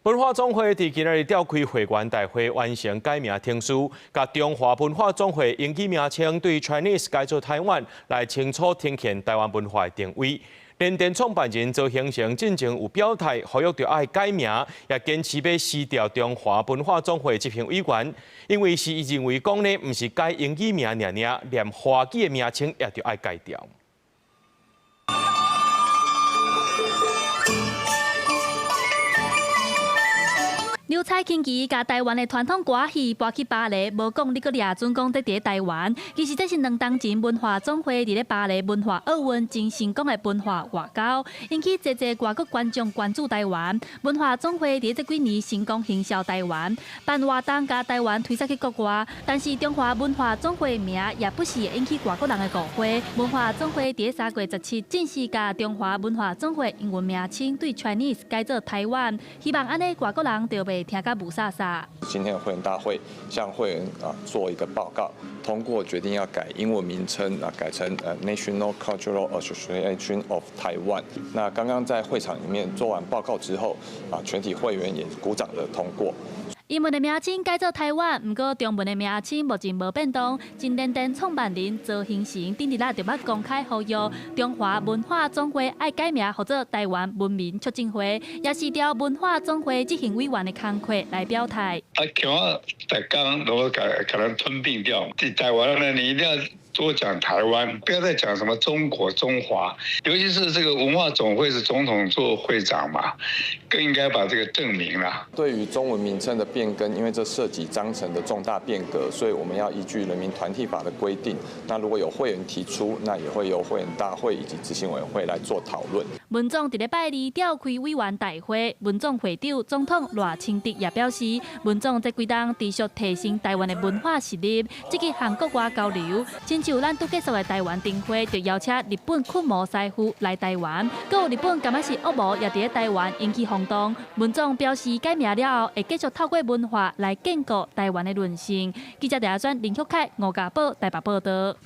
文化總會佇今仔日召開會員大會，完成改名程序，共中華文化總會英語名稱對 Chinese 改做台灣，來清楚呈現台灣文化的定位。聯電創辦人曹興誠進前有表態，呼籲著愛改名，也堅持欲辭掉中華文化總會執行委員，因為是伊認為講呢，毋是改英語名爾爾，連華語的名稱也著愛改掉。劉彩輕旗共台灣的傳統歌戲搬去巴黎，無講你閣掠準講佇咧台灣。其實這是兩冬前文化總會佇咧巴黎文化奧運真成功的文化外交，引起濟濟外國觀眾關注台灣。文化總會佇這幾年成功行銷台灣，辦活動共台灣推出去國外。但是中華文化總會名也不時會引起外國人的誤會。文化總會佇3月17正式共中華文化總會英文名稱對 Chinese 改做台灣，希望按呢外國人就袂聽甲霧煞煞。今天的會員大會向會員啊做一個報告，通過決定要改英文名稱啊，改成National Cultural Association of Taiwan。那剛剛在會場裡面做完報告之後，啊，全體會員也鼓掌的通過。英文的名稱改做台灣，毋過中文的名稱目前無變動。前聯電創辦人曹興誠頂日仔就捌公開呼籲中華文化總會愛改名，號做台灣文明促進會，也是調文化總會執行委員的工課來表態。啊，恐怕逐工攏共共咱吞併掉。佇台灣呢，你一定要多講台灣，不要再講什麼中國、中華。尤其是這個文化總會是總統做會長嘛，更應該把這個正名啦。對於中文名稱的變更，因為這涉及章程的重大變革，所以我們要依據人民團體法的規定。那如果有會員提出，那也會由會員大會以及執行委員會來做討論。文總佇禮拜二召開委員大會，文總會長總統賴清德也表示，文總這幾冬持續提升台灣的文化實力，積極向國外交流。親像咱拄結束的台灣燈會，就邀請日本驅魔師傅來台灣，閣有日本敢若是惡魔也佇咧台灣引起轟動。文總表示，改名了後，會繼續透過文化來建構台灣的韌性。記者鄭阿專、林旭凱、吳家寶台北報導。